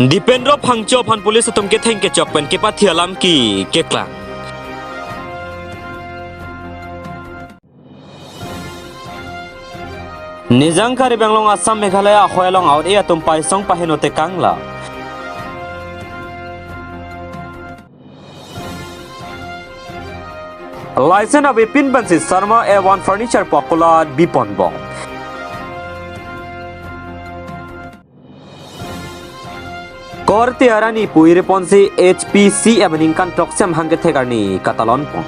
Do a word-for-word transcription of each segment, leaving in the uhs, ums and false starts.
Dipendro Phangcho aphan police atum ketheng kechok pen kepathi alam ke keklang. Nijang Karbi Anglong Assam Meghalaya ahoi along aut e atum paisong paheno tekang la. License avepin pensi Sharma A one Furniture pu akulat biponbom. Korte arni pu iriponsi H P C M aningkan throksi amahang kethek arni katalonpon.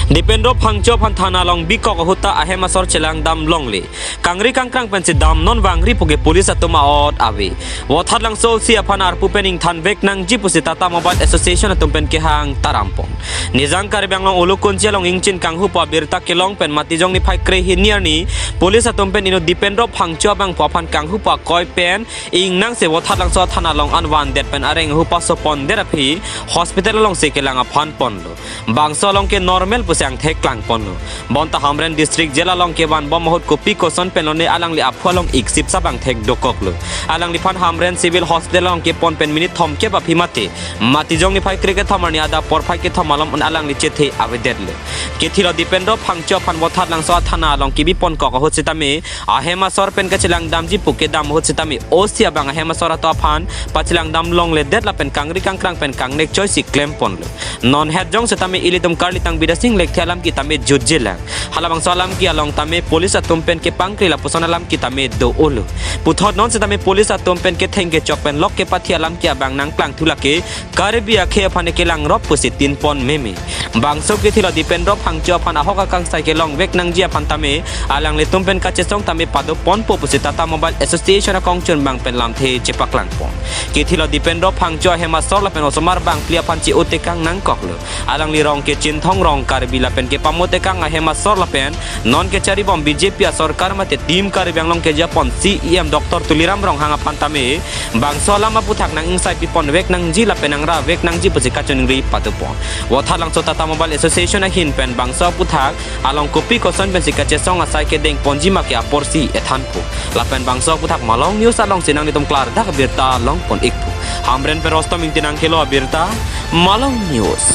Dipendro Phangcho aphan thana along bikok ahut ta ahem asor chelangdam longle. Kangri kangkrang pensi damnon vangri puke police atum aot ave. Vothatlangso O C aphan arpu pen ingthanvek nangji pusi Tata Mobile Association atum pen kehang tarampon. Nijang Karbi Anglong Ulukunchi along ingchin kanghu pu abirta kelong pen Matijong niphai krehini arni police atum pen inut Dipendro Phangcho abang pu aphan kanghu pu akoi pen ingnangse Vothatlangso athana along anvandet pen areng ahu pasopondet aphi hospital alongsi kelang aphanponlo. Bangso along ke normal pusi angthek klangponlo. Bonta Hamren District Jail along kevanbom ahut kopi koson pen lone alangli aphu along iksip sap angthek dokoklo. Alangliphan Hamren Civil Hospital along kepon pen minute thomkep aphi mate Matijong niphai kre kethom arni adap porphai kethom malom un alangli chethe avedetlo. Kethilo Dipendro Phangcho aphan Vothatlangso athana along kebiponkok ahut sitame ahem asor pen kachelangdamji pu kedam ahut sitame O C abang ahem asor atum aphan pachelangdam longledet lapen kangri kangkrang pen kangnek choisi klemponlo. Non het jong sitame ilitum karlitang Bidya Sing Lekthe alam ke tame jutjilang. Halabangso alam ke along tame police atum pen kepangkri lapuson alam ke tame do-olo. Puthot non sitame police atum pen ketheng kechok pen lok kepathi alam ke abang nangklangthu lake Karbi akhei aphan kelangrop pusi tinpon meme. Bangso kethilo Dipendro Phangcho aphan ahok akangsai kelongvek nangji aphan tame alanglitum pen kachesong tame padoponpo pusi Tata Mobile Association akongchun abang pen lamthe chepaklangpon. Kethilo Dipendro Phangcho ahem asor lapen osomar bangphli aphan che-o tekang nangkoklo. Alangli rong ke Chinthong Rong Karbi lapen kepamo tekang ahem asor lapen non kecharibom B J P asorkar mate Team Karbi Anglong kejapon C E M Doctor Tuliram Ronghang aphan tame bangso alam aputhak nang-ingsai piponvek nangji lapen nangravek nangji pusi kachiningri padopon. Vothatlangso Tata Mobile Association ahin pen bangso aputhak along kopi koson pensi kachesong asai kedengponji ma ke aporsi ethanpo. Lapen bangso aputhak Malong News alongsi nanglitum klardak abirta longpon-ikpo. Hamren pen Rostom Ingti nangkelo abirta, Malong News.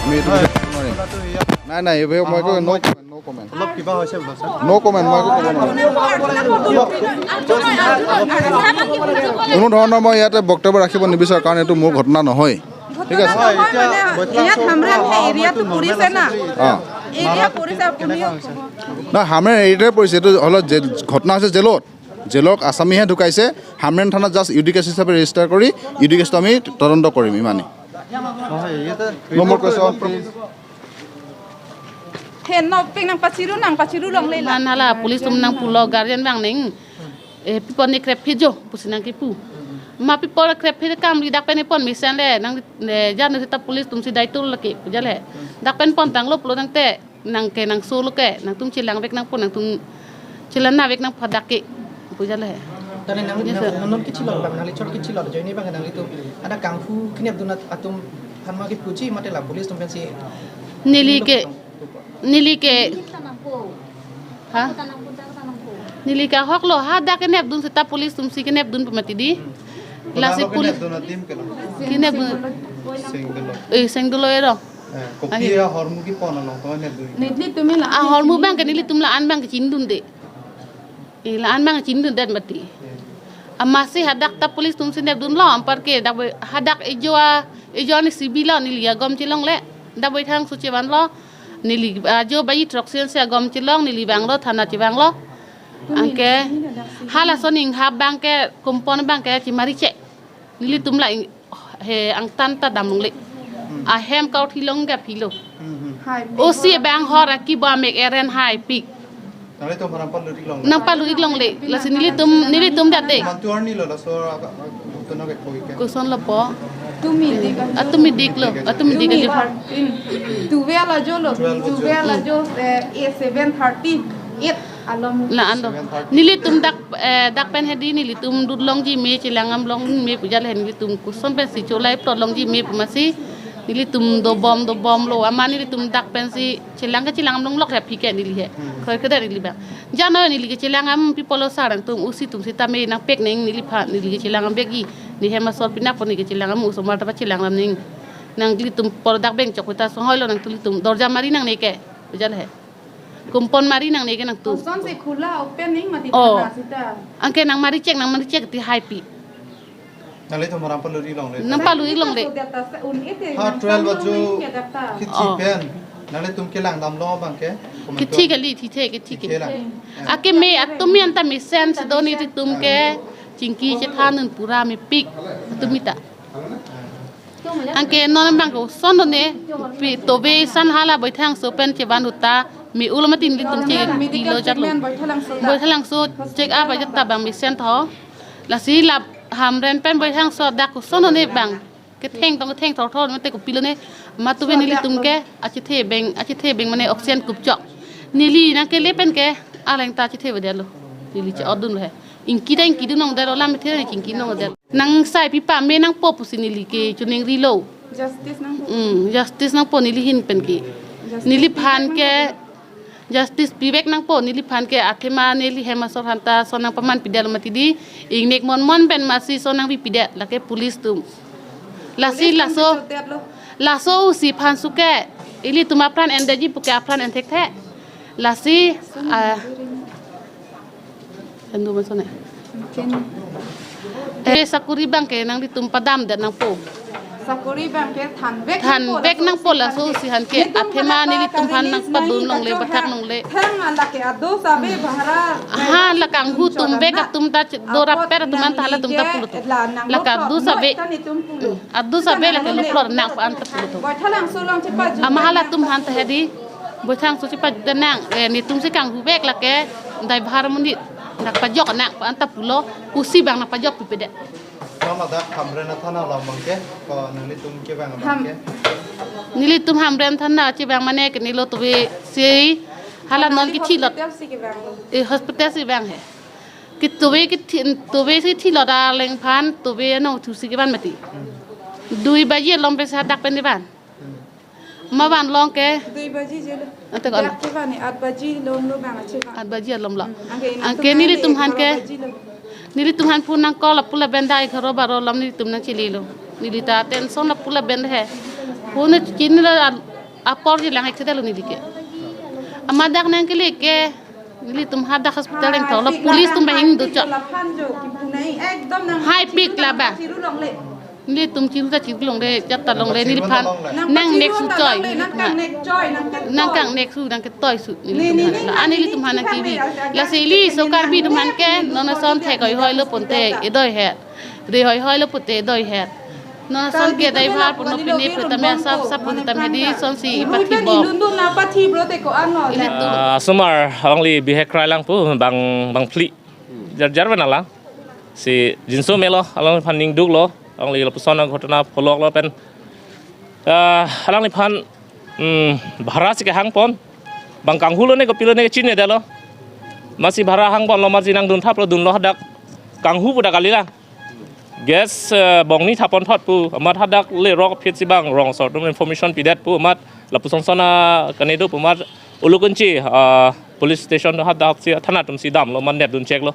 আমি এইটো বিচাৰিব নোৱাৰিম। নাই, নাই, এইভাগে মই একো, no comment, no comment। অলপ কিবা হৈছে বোলো, ছাৰ। No comment, মই একো ক'ব নোৱাৰিম। কোনো ধৰণৰ মই ইয়াতে বক্তব্য ৰাখিব নিবিচাৰোঁ, কাৰণ এইটো মোৰ ঘটনা নহয়। ঠিক আছে? নহয়, এতিয়া মানে, ইয়াত হামৰেণ এৰিয়াটো পৰিছে না। অ। এৰিয়া পৰিছে, আপুনি কেনেকুৱা হৈছে? নহয়, হামৰেণ এৰিয়াতে পৰিছে, এইটো হ'লে জেল, ঘটনা হৈছে জেলত। জেলত আছামীহে ঢুকাইছে। হামৰেণ থানাত just ইউ ডি কেছ হিচাপে ৰেজিষ্টাৰ কৰি ইউ ডি কেছটো আমি তদন্ত কৰিম, ইমানেই। নহয়, ইয়াতে No more question, please। He, no, peng nangpachiru, nangpachiru longle la. Man hala police atum nangpulo guardian abang ning. Eh, pi pon ne krep phi jo, pusi nangkipu. Ma pi pon krep phi kam ri dak pen pon mesen le, nang, eh, jan seta police atumsi daitul lake, pu jale. Dak pen pontanglo pulo tangte, nang ke nangso lo ke, nangtum chelangvek nangpo, nangtum chelangvek nangpo dak ke, pu jale. Tane nang, Yes, sir. nang, non kichilok bang, nangli chot kichilok, joini bang, nanglitum, ada kanghu, kinep dunat atum, phan ma kipuji, mate la police atum pensi. Neli ke, neli ke, ha? Neli ke ahok lo, hadak kenepdun seta police atumsi kenepdun pemati di. Lasi police. Kenepdun adim ke lo? Kenepdun. Sengdolo. Eh, sengdolo ero. Eh, kopi Ahi. Ahormu kipon along to nepdun. Nelitum la. Ahormu bang ke nelitum la-an bang ke chindunde. Eh, la-an bang chindundet mati. Amatsi hadak ta police atumsi nepdunlo, anparke dak boi hadak ejo a, ejo ani sibi lo neli agom chelongle. Dak boi thang su chevanlo. Neli ajo baji throksi ansi agom chelong, neli vanglo, thana chevanglo. Anke hala soning hap bang ke, kumpon bang ke chemari che. Nelitum la ing-, he angtan ta damlongle. Ahem kau thilong gap hilo. Hmm, hmm. Hai, O C bang hor aki ba mek eren hai pik. Nanglitum aphan nangpalu-ik longle. Nangpalu-ik longle. Lasi nelitum, nelitum jate. Mantu arni lo laso aga, aga, aga, aga, aga, aga. Koson lo po. Tumi dik. Atumi dik lo. Atumi dik Tumi ajo. Thirteen. Twelve ajo lo. Twelve ajo. Twelve ajo, eh, eh, seven thirty, eight along. La-an lo. Seven thirty. Nelitum dak, eh, dak pen hedi nelitum dut longji me chelang am long me pu jale nelitum koson pensi cholai plot longji me pu amatsi. Nelitum dobom dobomlo, amat nelitum dak pensi chelang ke chelang amlong lok rep hi ke neli he. Khoi ke neli bang. Jano neli ke chelang am people lo sarang tum usi tum sitame nangpek neng neliphan neli ke chelang am bek i. Ne hem asor pinak pon neli ke chelang am osomar ta pachelang lam neng. Nanglitum por dak beng chok ta songhoi lo nangtum nelitum dorja mari nangne ke. Bejal he. Kumpon mari nangne ke nangtum. Son se khula open ning mati Oh. Thana sita. Anke nangmari chek, nangmari chek ti hai pi. Nanglitum aram palut-ik longle. Nang palut-ik longle. Ha twelve bajo kithi Oh. pen. Nanglitum kelang damlo abang ke? Kithi kali, thi the, kithi ke. Kelang. Ake me atum me anta mesen si do nelitum ke. Chingki chethan un pura mepik. Atum me ta. Anke non abang ke son do ne. Pi tobe san hala Baithalangso pen chevan ahut ta. Me ulo mati nelitum che Medical dilo jatlo. Treatment Baithalangso ta. Baithalangso check up ajat ta bang mesen tho. Lasi lap Hamren pen Baithalangso dak koson ne bang. Ketheng tong ketheng thor thor mate kopilo ne. Matu ben nelitum ke achethe beng achethe beng mane oxygen kupchok. Neli nangkele pen ke aleng ta achethe bedetlo. Neli che-odunlo he. Ingki ta ingki dun nongdetlo lam the neli chingki nongdet. Nang sai pipa me nangpo pusi neli ke chuning rilo. Justice nangpo. Hmm, justice nangpo neli hin pen ke. Justice Neliphan ke justice pivek nangpo neliphan ke athema neli hem asor aphan ta son nangpaman pidet lo mati di ingnek mon mon pen masi son nangpi pidet lake police atum. Lasi Police atum laso chotdetlo. Laso usi aphan suke ilitum apran endeji puke apran enthekthe. Lasi ah, Endu masone. Ken. Eh, sakuri abang ke nanglitum padamdet nangpo. Sakuri abang ke thanvek Thanvek nangpo laso usi aphan ke athema nelitum aphan nangpadun longle bathak longle. Thang ala ke ado sabe bahara. Ha la kanghu atum vek atum ta che- do rapper atum an ta halatum ta pulo atum. La ka do sabe. Ado sabe lake luplor nang pa an ta pulo atum. Baithalangso along chepa Ama halatum aphan ta hedi. Baithalangso chepa nang eh, netum si kanghu vek lake dai bahar monit nangpajok nang pa an ta pulo usi abang nangpajok pipedet. Mama dak Hamren thana along abang ke, ko nanglitum ke abang abang Ham- ke. Nelitum Hamren thana chebang mane ke neli tobe si hala non kithi lot. Hospital si kevang lo. Eh, hospital si vang he. Ke tobe kithi tobe si thi lot aleng aphan tobe nangthu si kevan mati. Dui baji alom pen sa dak pen kevan. Ma van long ke. Dui baji je lo. Ante ko Dak ke van ni, aat baji long lo bang ache van. Aat baji alom lo. Hmm, anke ina Anke tum nelitum nang aphan ke. Baro baji lo. Nelitum aphan phone nang call apula benda egharo baro alom nelitum nangchele lo. Neli ta tension apula benda he. Phone chini lo al- apor je lang ek lo neli ke. Amat dak nangkele ke. Nelitum hadak hospital nang tholo police atum bahing do chok. Laphan jo kipunai ekdom nang Hai pik la ba. Chiru longle. Nelitum chiru ta chiru longle, jat ta longle, neliphan. Nang nek su choi, nang kang nek choi, nang kang Nang kang nek su, nang ketoi su, Ni, ni, nelitum ni, han. La, ni, ani ni, nelitum han ni, kibi. Ni, Lasi ili so Karbi atum aphan ke, non ason thek hoi hoi lo ponte, edoi het. Re hoi hoi lo ponte, edoi het. Non ason ke dai bhar puno pine putame asap sap putame di son si ipathi bom. Ilundun na pathi bro te ko ano. Ilitum. Ah, asomar alangli bihek krai lang pu bang bang phli. Jar jar bana lang. Si jinso melo alangphan ning duklo. Alangli lapuson aghotona pholoklo pen. Ah, alangliphan hmm, bhara si kehang pon. Bang kanghu lo ne kopilo ne kechini detlo. Masi bhara hang ponlo masi nangdun thaplo dunlo hadak. Kanghu pu dak kali lang. Gas eh, bongni thapon thot pu amat hadak le rok phit si bang rong sort information pidet pu amat lapuson son a kane do pu amat ulukunchi ah, police station hadak si thana atum si damlo amat nep dun check lo.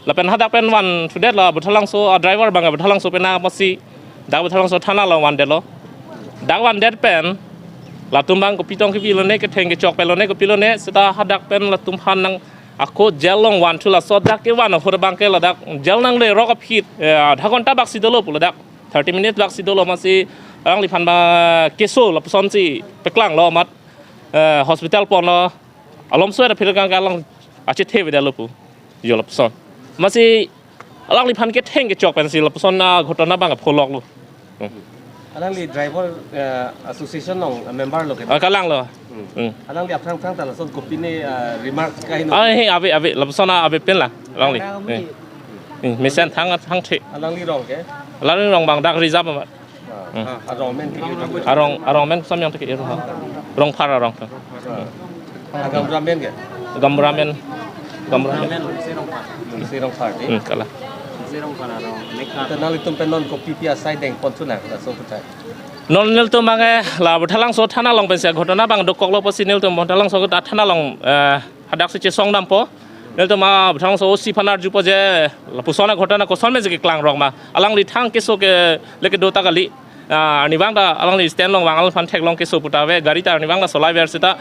Lapen hadak pen van thudet la Baithalangso a driver bang Baithalangso pen a masi dak Baithalangso thana lo vandetlo. Dak vandet pen latum bang kopitong kepilo ne ketheng kechok pelo ne kopilo ne seta hadak pen latum aphan nang ako jail along van thu laso dak kevan ahut abang ke ladak jail nangle rok aphit eh, adha ghonta bak si dolo pu ladak thirty minutes bak si dolo masi alangliphan ba keso lapuson si peklanglo amat eh, hospital ponlo alom suet aphir kang alang achethe beda lo pu. Jo lapuson. Masi alangliphan ketheng kechok pensi lapuson aghotona bang pholoklo. Hmm. Alangli driver eh, association along member lo ke. Ah, kalanglo. Hmm. Hmm. Alangli aphrang phrang ta lason kopine eh, remark kaino. Ah, he ave ave lapuson ave pen la alangli. Alangli. Hmm. Hmm. Mesen thang thang the. Alangli rong ke. Alangli rong bang dak reserve amat. Ah, ah, arong men ke. Arong arong men samyang te ke ha. Rongphar arong. Ah, Gaonbura men ke. Gaonbura men. Gaonbura men. Lungse Rongphar. Lungse Rongphar di. Hmm, kala. Lungse Rongphar arong. Nek ka. Te nanglitum pen non kopi pi asai dengpon thu nang laso putai. Non nelitum abang ke la Bothalangso thana along pensi ghotona abang dokoklo pusi nelitum Bothalangso ta thana along, eh, hadak si chesong dampo. Nelitum a Bothalangso O C aphan arjupo je lapuson aghotona koson pensi keklang rong ma. Alangli thang keso ke leke do ta kali. Ah, arnivang ta alangli stand along vang, alangliphan theklong keso puta ave, gari ta arnivang ta solai ver seta.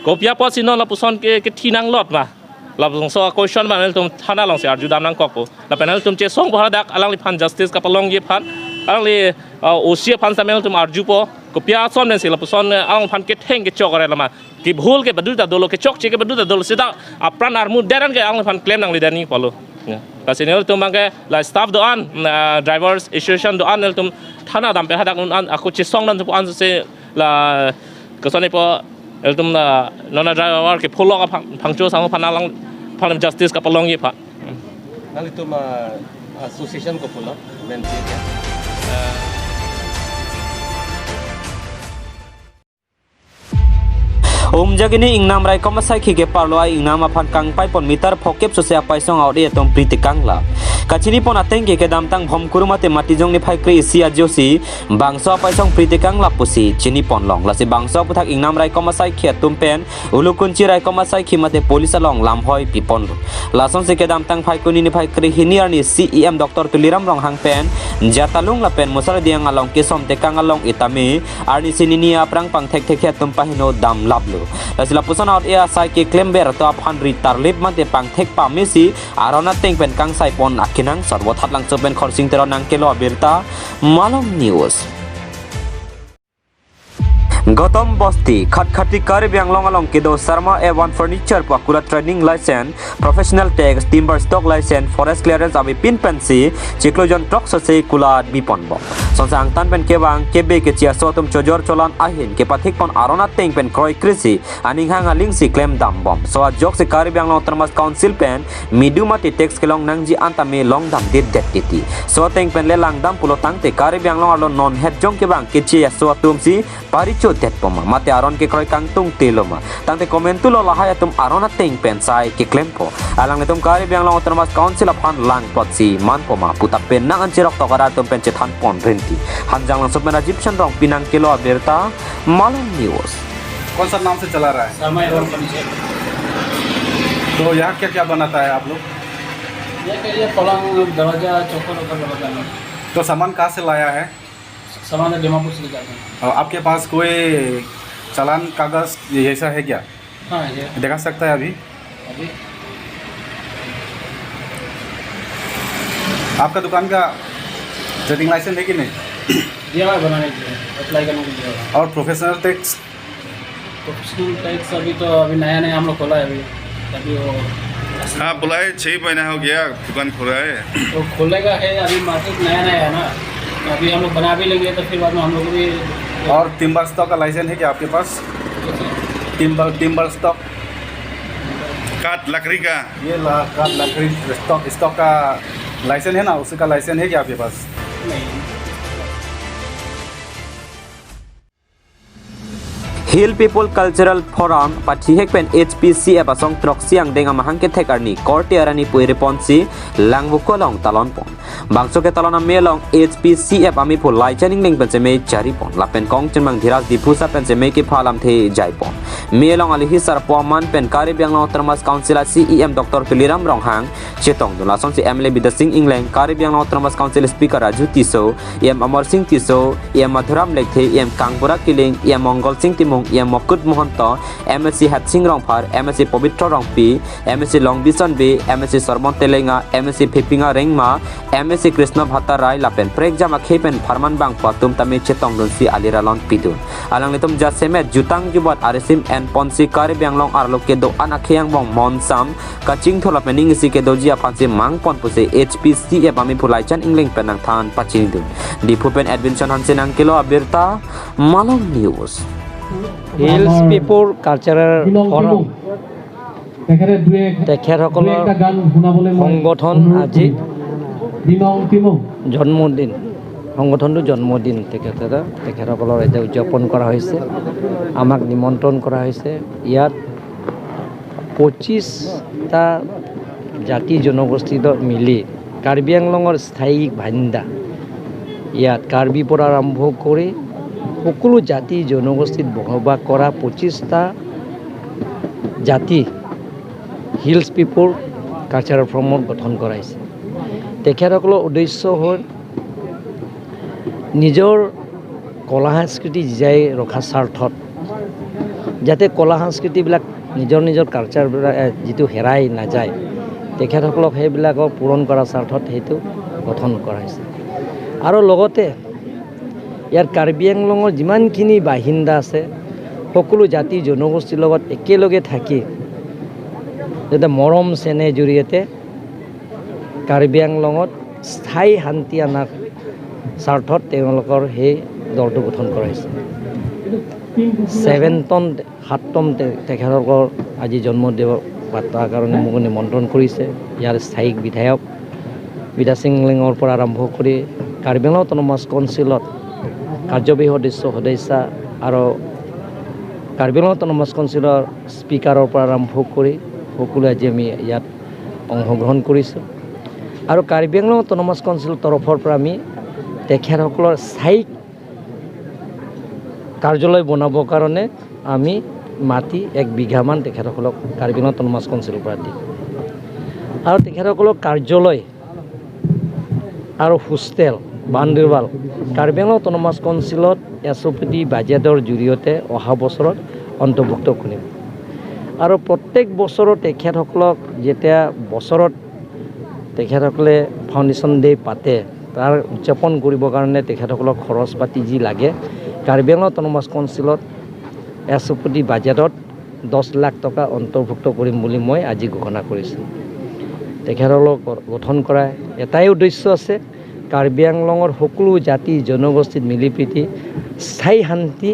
Kopi apotsi non lapuson ke, kethi nanglot ma. Labangso a-question abang nelitum thana alongsi arju dam nangkokpo. Lapen nelitum chesongpo hadak alangliphan justice kapalongji aphan. Alangli, ah, O C aphan si nelitum arjupo. Kopi ason pensi lapuson, eh, alangliphan ketheng kechok are lama. Kebhul ke badu ta dolo, kechokche ke badu ta dolo. Seta apran armu deran ke alangliphan klem nangle dani polo. Ya. Lasi nelitum abang ke la staff do-an, ah, drivers association do-an nelitum thana dampe hadak un-an ako chesong dampo ansi la kosonpo nelitum la non a-driver ke pholok aphang, phangcho sang aphan alangphan justice kapalongji aphan. Nanglitum, ah, association kopulo, mensi ya. Umjak ini Ingnam raikom asaikhi ke parlo a-ingnam aphan kangpaipon meter phokep sose apaisong a-ot-e atum pri tekang lap. Kachinipon ateng ke kedamtang Bhomkuru mate Matijong niphai kre-isi ajoksi bangso apaisong pri tekang lap pusi chinipon long. Lasi bangso aphuthak Ingnam raikom asaikhi atum pen Ulukunchi raikom asaikhi mate police along lamhoi piponlo. Lasonsi kedamtang Phaikuni niphai krehini arni C E M Doctor Tuliram Ronghang pen Jatalung lapen Musardiang along kesom tekang along itame arnisi nini aphrang pangthek thekthe atum paheno damlaplo. Lasi lapuson a-ot-e asai keklemver atum aphan ri tarlip mate pangthek pamesi aron ateng pen kangsaipon akenang. Sorbo Thatlangso pen Khorsing Teron nangkelo abirta, Malong News. Gautam Bosti, Khatkhati Karbi Anglong along kedo Sarma F one Furniture pu akula trading license, professional tax, timber stock license, forest clearance abipin pensi chiklo jon throk sose kula biponbom. Sonsa angtan pen kevang kebe kechi aso atum chojor cholan ahin kepathikpon aron ateng pen kroikrisi aning hang alingsi klemdambom. So ajoksi Karbi Anglong Autonomous Council pen midu mate tax kelong nangji antame longdamdetdet titi. So ateng pen le langdam pulo tangte Karbi Anglong arlo non hetjong kevang kechi aso atumsi parichodetpo ma, mate aron kekroi kangtungtelo ma, tangte komentulo lahai atum aron ateng pen sai keklempo. Alanglitum Karbi Anglong Autonomous Council aphan langplotsi manpo ma puta penang an cherok tokara atum pen chethanpon rinti. Hanjanglangso pen Rajiv Chandrong pi nangkelo abirta, Malong News. कौन सा नाम से चला रहा है? शर्मा एवं फर्नीचर। तो यहाँ क्या क्या बनाता है आप लोग? ये के लिए पलंग, दरवाजा, चौखट वगैरह लगाता है। तो सामान कहाँ से लाया है? सामान तो दीमापुर से लेकर आते हैं। और आपके पास कोई चालान कागज ये ऐसा है क्या? हाँ, ये। दिखा सकता है अभी? अभी? आपका दुकान का ट्रेडिंग लाइसेंस है कि नहीं? दिया हुआ है बनाने के लिए, अप्लाई करने के लिए दिया हुआ है। और प्रोफेशनल टैक्स? प्रोफेशनल टैक्स अभी तो, अभी नया नया हम लोग खोला है अभी, अभी वो आप बोला है छह महीना हो गया दुकान खोला है। तो खोलने का है, अभी मार्केट नया नया है ना, तो अभी हम लोग बना भी लेंगे तो फिर बाद में हम लोग को भी। और टिम्बर स्टॉक का लाइसेंस है क्या आपके पास? Timber, timber stock? काठ लकड़ी का? ये ला-, काठ लकड़ी स्टॉक, स्टॉक का लाइसेंस है ना, उसी का लाइसेंस है क्या आपके पास? नहीं। Hill People Cultural Forum pathihek pen H P C F asong throksi angdeng amahang kethek arni korte arani puiri ponsi Langvoku along talonpon. Bangso ketalon amei along H P C F amiphu Laichan Engleng pen semei charipon. Lapen kongchenmang Dhiraj Diphusa pen semei kepha alamthe jaipon. Mei along alihi sarpo aman pen Karbi Anglong Autonomous Council a C E M Doctor Tuliram Ronghang chetongdun. Lasonsi M L A Bidya Sing Engleng, Karbi Anglong Autonomous Council Speaker Raju Tisso, E M Amar Sing Tisso, E M Madhuram Lekthe, E M Kangbura Killing, E M Mongol Sing Timung, E M Mokut Mohonto, M A C Hatsing Rongphar, M A C Pobitro Rongpi, M A C Longbison Bey, M A C Sorbon Telenga, M A C Phipinga Rengma, M A C Krishna Bhatta Rai lapen prekjam akhei pen pharman bangphu atum tame chetongdunsi aliralon pidun. Alanglitum jasemet jutang jubat arisim enponsi Karbi Anglong arlo kedo-an akhei angbong monsam kachingthur lapen ning isi kedoji aphansi mangpon pusi H P C F amiphu Laichan Engleng pen nangthan pachinidun. Diphu pen Edwinson Hanse nangkelo abirta, Malong News. Hills People Cultural Forum তেখেতসকলৰ সংগঠন আজি জন্মদিন, সংগঠনটো জন্মদিন তেখেতৰ, তেখেতসকলৰ এতিয়া উদযাপন কৰা হৈছে। আমাক নিমন্ত্ৰণ কৰা হৈছে। ইয়াত পঁচিছটা জাতি জনগোষ্ঠীত মিলি কাৰ্বি আংলঙৰ স্থায়ী বাসিন্দা, ইয়াত কাৰ্বিৰ পৰা আৰম্ভ কৰি সকলো জাতি জনগোষ্ঠীত বসবাস কৰা পঁচিছটা জাতি হিলছ পিপল কালচাৰেল ফৰামত গঠন কৰা হৈছে। তেখেতসকলৰ উদ্দেশ্য হ'ল নিজৰ কলা সংস্কৃতি জীয়াই ৰখাৰ স্বাৰ্থত, যাতে কলা সংস্কৃতিবিলাক নিজৰ নিজৰ কালচাৰবিলাক, এ, যিটো হেৰাই নাযায়, তেখেতসকলক সেইবিলাকক পূৰণ কৰাৰ স্বাৰ্থত সেইটো গঠন কৰা হৈছে। আৰু লগতে ইয়াৰ কাৰ্বি আংলঙৰ যিমানখিনি বাসিন্দা আছে, সকলো জাতি জনগোষ্ঠীৰ লগত একেলগে থাকি যাতে মৰম চেনেহ জৰিয়তে কাৰ্বি আংলঙত স্থায়ী শান্তি অনাৰ স্বাৰ্থত তেওঁলোকৰ সেই দলটো গঠন কৰা হৈছে। ছেভেনতম, সাততম তে-, তেখেতসকলৰ আজি জন্মদিন পতাৰ কাৰণে মোক নিমন্ত্ৰণ কৰিছে। ইয়াৰ স্থায়ী বিধায়ক বিদ্যা সিং লিঙৰ পৰা আৰম্ভ কৰি কাৰ্বি আংলং অট'নমাছ কাউন্সিলত কাৰ্যবাহী সদস্য, সদস্যা আৰু কাৰ্বি আংলং অট'নমাছ কাউন্সিলৰ স্পীকাৰৰ পৰা আৰম্ভ কৰি সকলোৱে আজি আমি ইয়াত অংশগ্ৰহণ কৰিছোঁ। আৰু কাৰ্বি আংলং অট'নমাছ কাউন্সিলৰ তৰফৰ পৰা আমি তেখেতসকলৰ স্থায়ী কাৰ্যালয় বনাবৰ কাৰণে আমি মাটি এক বিঘামান তেখেতসকলক কাৰ্বি আংলং অট'নমাছ কাউন্সিলৰ পৰা দিম। আৰু তেখেতসকলৰ কাৰ্যালয় আৰু hostel, boundary wall Karbi Anglong autonomous কাউন্সিলত এছ অ' পি ডি বাজেটৰ জৰিয়তে অহা বছৰত অন্তৰ্ভুক্ত কৰিম। আৰু প্ৰত্যেক বছৰত তেখেতসকলক যেতিয়া বছৰত তেখেতসকলে ফাউণ্ডেশ্যন ডে পাতে, তাৰ উদযাপন কৰিবৰ কাৰণে তেখেতসকলক খৰচ পাতি যি লাগে, কাৰ্বি আংলং অট'নমাছ কাউন্সিলত এছ অ' পি ডি বাজেটত দহ লাখ টকা অন্তৰ্ভুক্ত কৰিম বুলি মই আজি ঘোষণা কৰিছোঁ। তেখেতসকলক গঠন কৰা এটাই উদ্দেশ্য আছে, কাৰ্বি আংলঙৰ সকলো জাতি জনগোষ্ঠীত মিলি প্ৰীতি স্থায়ী শান্তি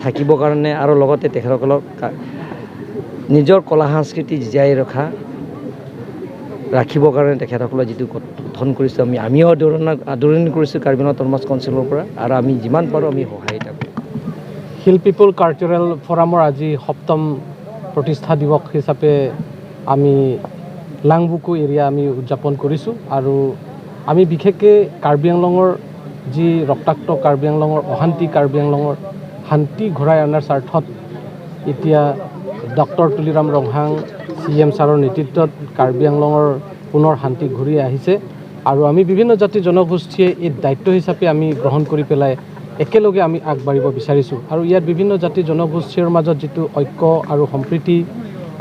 থাকিবৰ কাৰণে আৰু লগতে তেখেতসকলক কা-, নিজৰ কলা সংস্কৃতি জীয়াই ৰখা, ৰাখিবৰ কাৰণে তেখেতসকলক যিটো গঠন কৰিছোঁ আমি, আমিও আদৰণি, আদৰণি কৰিছোঁ কাৰ্বি আংলং অট'নমাছ কাউন্সিলৰ পৰা, আৰু আমি যিমান পাৰোঁ আমি সহায় এটা কৰিম। হিল পিপল কালচাৰেল ফৰামৰ আজি সপ্তম প্ৰতিষ্ঠা দিৱস হিচাপে আমি লাংবুকু এৰিয়া আমি উদযাপন কৰিছোঁ। আৰু আমি বিশেষকৈ কাৰ্বি আংলঙৰ যি ৰক্তাক্ত কাৰ্বি আংলঙৰ অশান্তি, কাৰ্বি আংলঙৰ শান্তি ঘূৰাই অনাৰ স্বাৰ্থত এতিয়া ডক্টৰ তুলিৰাম ৰংহাং চি ই এম ছাৰৰ নেতৃত্বত কাৰ্বি আংলঙৰ পুনৰ শান্তি ঘূৰি আহিছে। আৰু আমি বিভিন্ন জাতি জনগোষ্ঠীয়ে এই দায়িত্ব হিচাপে আমি গ্ৰহণ কৰি পেলাই একেলগে আমি আগবাঢ়িব বিচাৰিছোঁ। আৰু ইয়াত বিভিন্ন জাতি জনগোষ্ঠীৰ মাজত যিটো ঐক্য আৰু সম্প্ৰীতি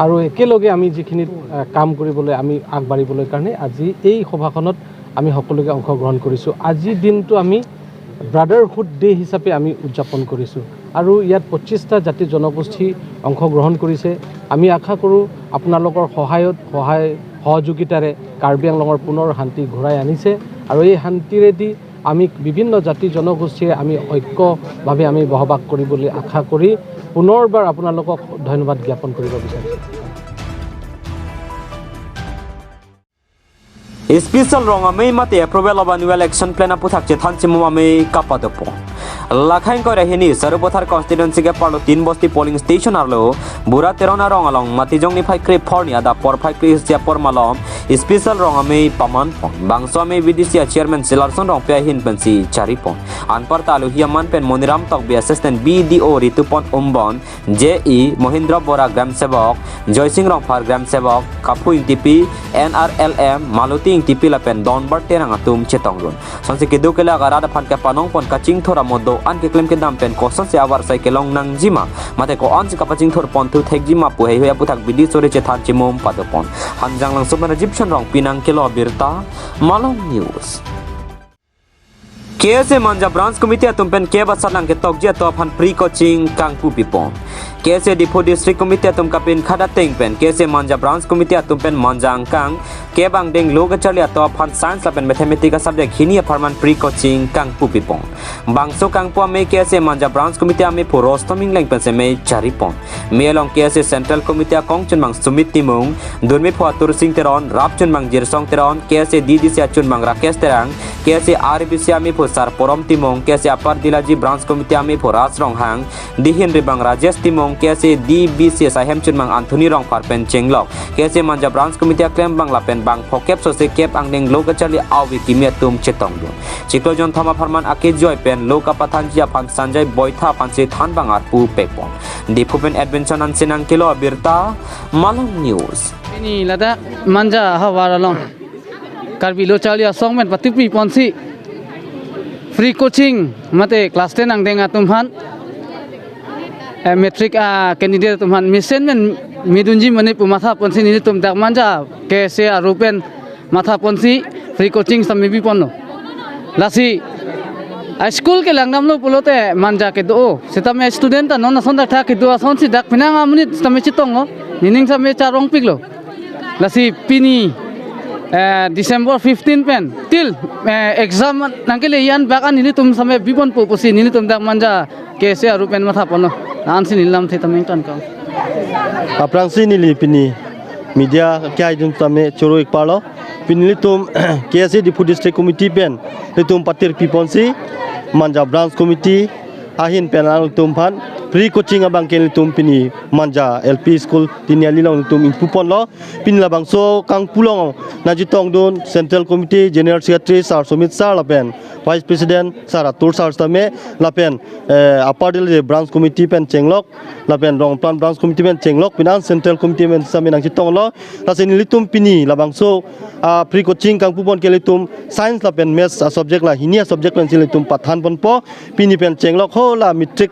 আৰু একেলগে আমি যিখিনি, আহ, কাম কৰিবলৈ, আমি আগবাঢ়িবলৈ কাৰণে আজি এই সভাখনত আমি সকলোকে অংশগ্ৰহণ কৰিছোঁ। আজিৰ দিনটো আমি ব্ৰাডাৰহুড ডে হিচাপে আমি উদযাপন কৰিছোঁ। আৰু ইয়াত পঁচিছটা জাতি জনগোষ্ঠী অংশগ্ৰহণ কৰিছে। আমি আশা কৰোঁ আপোনালোকৰ সহায়ত, সহায় সহযোগিতাৰে কাৰ্বি আংলঙৰ পুনৰ শান্তি ঘূৰাই আনিছে। আৰু এই শান্তিৰেদি আমি বিভিন্ন জাতি জনগোষ্ঠীয়ে আমি ঐক্যভাৱে আমি বসবাস কৰিম বুলি আশা কৰি পুনৰবাৰ আপোনালোকক ধন্যবাদ জ্ঞাপন কৰিব বিচাৰিছোঁ। Special rong amei mate approval of annual action plan aputhak chethan chimum amei kapadopon. Lakhang koira hini Sarupathar constituency ke parlo tin bosti polling station arlo Bura Teron arong along Matijong niphai krepho arni adap porphai kre-isi apor malom special rong amei pamanpon. Bangso amei V D C a chairman Silarson Rongpi ahin pensi charipon. Anparta alohi aman pen Moniram Tokbi assistant B D O, Ritupon Umbon, J E, Mohindra Bora Gram Sevok, Joysing Rongphar Gram Sevok, Kaphu Ingtipi, N R L M, Maluti Ingtipi lapen Donbar Terang atum chetongdun. Sonsi keduk kelak arat aphan kepanongpon kachingthur amo do-an keklem kedam pen kosonsi avarsai kelong nangjima mate ko-ansi kapachingthurpon thu thekjima pu heihui aputhak bidi sore chethan chimum padopon. Hanjanglangso pen Rajib Chon Rongpi nangkelo abirta, Malong News. K S A Manja Branch Committee atum pen kep asatlang ketokji ato aphan free coaching kangpu pipon. K S A Diphu District Committee atum kapinkhat ateng pen K S A Manja Branch Committee atum pen Manja angkang kep angdeng lo kacharli ato aphan Science lapen Mathematics a subject hini apharman free coaching kangpu pipon. Bangso kangpu amei K S A Manja Branch Committee amei phu Rostom Ingleng pensi amei charipon. Mei along K S A Central Committee akong chunmang Sumit Timung, Durmiphu Atur Sing Teron, rap chunmang Jirsong Teron, K S A D D C achunmang Rakesh Terang, K S A R B C amei phu Sarporom Timung, K S A Upper Dilaji Branch Committee amei phu Ras Ronghang, Dihin Ribang Rajesh Timung, K S A D B C S ahemchunmang Anthony Rongphar pen chenglok K S A Manja Branch Committee aklembang lapen bang phokep sose kep angdeng lo kacharli ave kimi atum chetongdun. Chiklo jonthom apharman akejoi pen lo kapathanji aphan Sanjay Boitha aphansi thanbang arpu pekpon. Diphu pen Edwinson Hanse nangkelo abirta, Malong News. Pini ladak Manja ahavar along Karbi Lo Charli Asong pen patirpi ponsi free coaching mate class ten angdeng atum aphan, eh, matric a candidate atum aphan mesen men midunji mane pu matha ponsi nelitum dak Manja K S A aru pen matha ponsi free coaching sitame biponlo. Lasi a school ke langdamlo pulote Manja kedo-o. Sitame student ta non ason dak tha kedo asonsi dak penang amonit sitame chetonglo. Nening sitame charongpiklo. Lasi pini, eh, December fifteen pen till, eh, exam nangkele an bak an nelitum sitame biponpo pusi nelitum dak Manja K S A aru pen matha ponlo. Ansi neli lamthe tame ingtonkang. Aphrangsi neli pini media akhei atum tame choro-ik parlo. Pini nelitum K S A Diphu District Committee pen nelitum patirpi ponsi Manja Branch Committee ahin pen nelitum aphan free coaching abang ke nelitum pini Manja L P School Tiniali along nelitum ingpu ponlo. Pini labangso kangpu along nangchetongdun Central Committee General Secretary Sir Sumit Sir lapen Vice President Sir Atur Sir sitame lapen, eh, Upper Delhi Branch Committee pen chenglok lapen Rongplan Branch Committee pen chenglok penang Central Committee pen sitame nangchetonglo. Lasi nelitum pini labangso, ah, free coaching kangpu pon ke nelitum science lapen maths a subject la hini a subject pensi nelitum pathan ponpo. Pini pen chenglok ho la matric,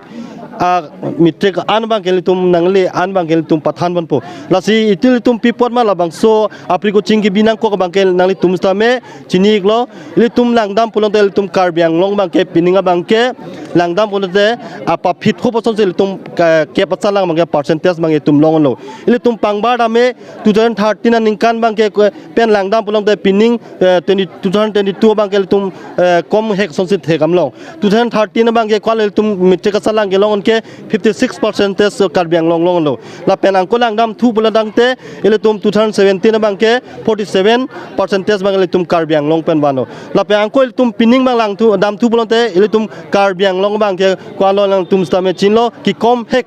ah, matric an abang ke nelitum nangle an abang ke nelitum pathan ponpo. Lasi itum nelitum pi apot ma labangso a free coaching kebi nangkok abang ke nanglitum sitame chini-iklo. Ilitum langdam pulote ilitum Karbi Anglong abang ke pining abang ke langdam pulote apa phit ho poson si ilitum ke, kep asalang abang ke percentage abang ke itum longlo. Ilitum pangbar tame two thousand thirteen aningkan abang ke pen langdam pulote pining, eh, twenty, two thousand twenty-two abang ke ilitum, eh, kom hek asonsi thekdamlong. Two thousand thirteen abang ke kwal ilitum matric asalang kelong ke fifty six percentage Karbi Anglong longlo. Lapen angko langdamthu pulo tangte ilitum two thousand seventeen abang ke forty seven percentage abang ilitum Karbi Anglong pen vanlo. Lapen angko ilitum pining abang langthu damthu pulote ilitum Karbi Anglong abang ke kwal lo nangtum sitame chinilo kekom hek,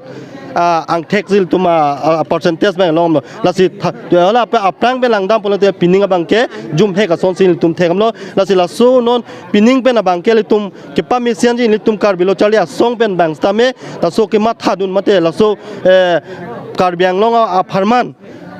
ah, angthek si ilitum, ah, ah, percentage abang longlo. Lasi tha, hala pe aphrang pen langdam pulote pining abang ke jum hek asonsi ilitum thekdamlo. Lasi laso non pining pen abang ke ilitum kepamesen ji ilitum Karbi Lo Charli Asong pen bang sitame laso kemathadun mate laso, eh, Karbi Anglong a, apharman,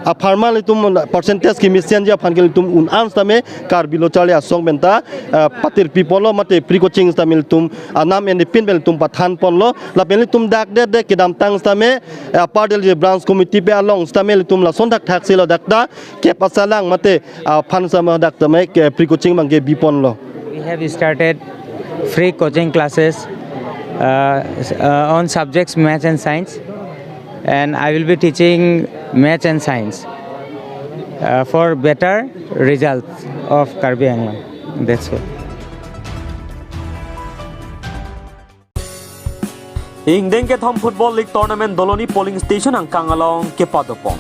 apharman ilitum percentage kemesen ji aphan ke ilitum un-an sitame Karbi Lo Charli Asong pen ta, eh, patirpi ponlo mate free coaching sitame ilitum anam enepin pen ilitum pathan ponlo. Lapen ilitum dak det det kedamtang sitame, eh, Upper Delhi Branch Committee pen along sitame ilitum lason thakthak si lo dak ta kep asalang mate aphan sitame dak tame ke free coaching abang ke bi ponlo. We have started free coaching classes, uh, s-, uh, on subjects maths and science, and I will be teaching maths and science, uh, for better results of Karbi Anglong. That's all. Ingdeng kethom Football League Tournament Doloni Polling Station angkang along kepadopon.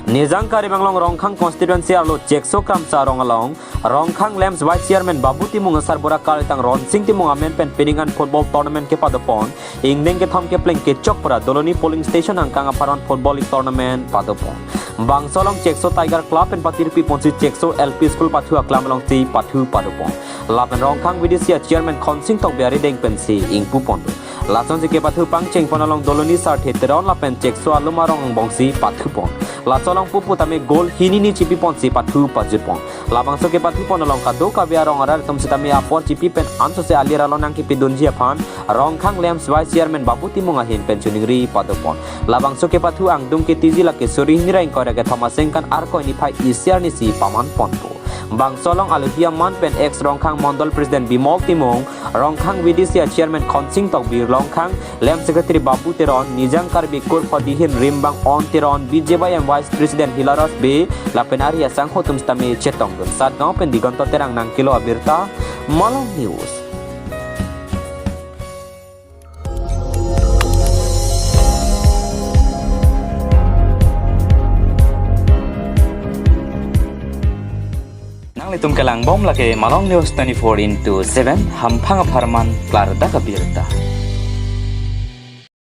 Nijang Karbi Anglong Rongkhang Constituency arlo Chekso Kramsa Rong along, Rongkhang LAMPS Vice Chairman Babu Timung asarbura kalitang Ronsing Timung amen pen pining an football tournament kepadopon. Ingdeng kethom kepleng kechok pura Doloni Polling Station angkang apharman Football League Tournament padopon. Bangso along Chekso Tiger Club pen patirpi ponsi Chekso L P School pathu aklam alongsi pathu padopon. Lapen Rongkhang V D C a Chairman Khonsing Tokbi arideng pensi ingpu pon. Lasonsi kepathu pangcheng pon along Doloni Sarthe Teron lapen Chekso alum arong angbongsi pathu pon. Laso along pupu tame goal hini ni chipi ponsi pathu pajut pon. Labangso kepathu pon along kadokave arong arat atum sitame apor chipi pen ansose alir along nangkepidunji aphan Rongkhang LAMPS Vice Chairman Babu Timung ahin pen choningri padopon. Labangso kepathu angdung ketiji lake suri hini ra ingkoi ra kethom asengkan Arkoi niphai isi arnisi paman ponpo. Bangso along alohi aman pen ex Rongkhang Mondol President Bimol Timung, Rongkhang V D C a Chairman Khonsing Tokbi, Rongkhang LAMPS Secretary Babu Teron, Nijang Karbi Kurpho Dihin Rimbang On Teron, B J Y M Vice President Hilaros Bey, lapen ari asangho atum sitame chetongdun. Satgaon pen Digonto Terang nangkelo abirta, Malong News. Nanglitum kelangbom lake Malong News twenty-four into seven, hamphang apharman klardak abirta.